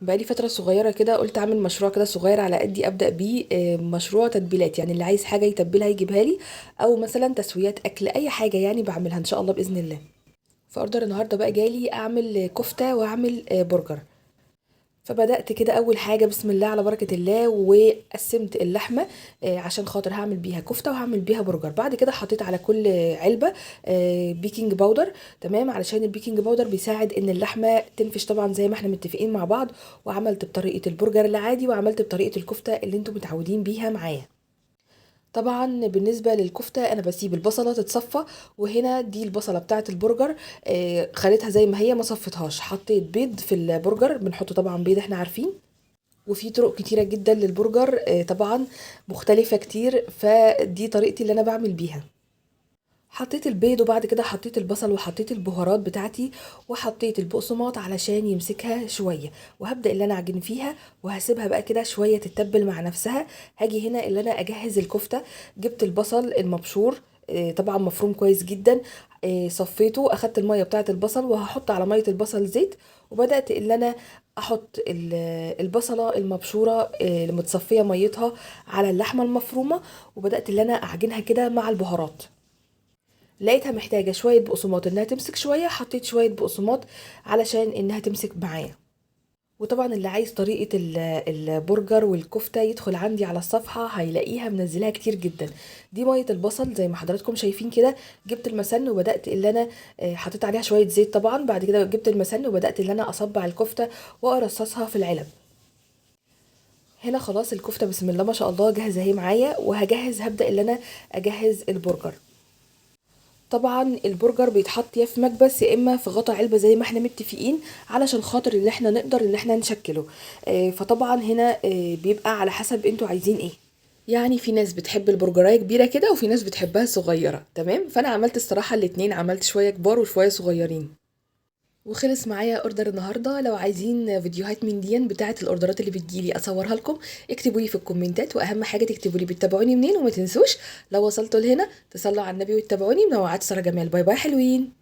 بقالي فترة صغيرة كده قلت اعمل مشروع كده صغير على قدي ابدأ بيه، مشروع تتبيلات، يعني اللي عايز حاجة يتبلها يجيبها لي، او مثلا تسويات اكل، اي حاجة يعني بعملها ان شاء الله بإذن الله. ف order النهاردة بقى جالي اعمل كفتة واعمل برجر. فبدأت كده أول حاجة بسم الله على بركة الله، وقسمت اللحمة عشان خاطر هعمل بيها كفتة وهعمل بيها برجر. بعد كده حطيت على كل علبة baking powder، تمام، علشان ال baking powder بيساعد إن اللحمة تنفش طبعا زي ما احنا متفقين مع بعض. وعملت بطريقة البرجر العادي وعملت بطريقة الكفتة اللي انتم متعودين بيها معايا. طبعا بالنسبة للكفتة أنا بسيب البصلة تتصفى، وهنا دي البصلة بتاعة البرجر، خليتها زي ما هي ما صفتهاش. حطيت بيض في البرجر، بنحط طبعا بيض احنا عارفين، وفي طرق كتيرة جدا للبرجر، طبعا مختلفة كتير، فدي طريقتي اللي أنا بعمل بيها. حطيت البيض وبعد كده حطيت البصل وحطيت البهارات بتاعتي وحطيت البقسماط علشان يمسكها شوية، وهبدأ اللي أنا أعجن فيها وهسيبها بقى كده شوية تتبل مع نفسها. هاجي هنا اللي أنا أجهز الكفتة. جبت البصل المبشور، طبعا مفروم كويس جدا، صفيته، أخدت المية بتاعة البصل وهحط على مية البصل زيت، وبدأت اللي أنا أحط البصلة المبشورة، اللي متصفية ميتها على اللحمة المفرومة، وبدأت اللي أنا أعجنها كده مع البهارات. لقيتها محتاجة شوية بقسماط انها تمسك شوية، حطيت شوية بقسماط علشان انها تمسك معايا. وطبعا اللي عايز طريقة البرجر والكفتة يدخل عندي على الصفحة هيلاقيها منزلها كتير جدا. دي مية البصل زي ما حضراتكم شايفين كده. جبت المسن وبدأت اللي انا، حطيت عليها شوية زيت طبعا. بعد كده جبت المسن وبدأت اللي انا اصبع الكفتة وارصصها في العلب. هنا خلاص الكفتة بسم الله ما شاء الله جاهزة اهي معايا، هبدأ اللي انا اجهز البرجر. طبعا البرجر بيتحط يا في مكبس يا اما في غطا علبة زي ما احنا متفقين، علشان خاطر اللي احنا نقدر ان احنا نشكله. فطبعا هنا، بيبقى على حسب انتوا عايزين ايه. في ناس بتحب البرجرايه كبيرة كده وفي ناس بتحبها صغيرة، تمام. فانا عملت الصراحة الاتنين، عملت شوية كبار وشوية صغيرين. وخلص معايا order النهارده. لو عايزين فيديوهات من دي بتاعه الاوردرات اللي بتجيلي اصورها لكم، اكتبوا لي في الكومنتات، واهم حاجة تكتبوا لي بتتابعوني منين. وما تنسوش لو وصلتوا لهنا تصلوا على النبي وتتابعوني. منوعات ساره جمال. bye bye حلوين.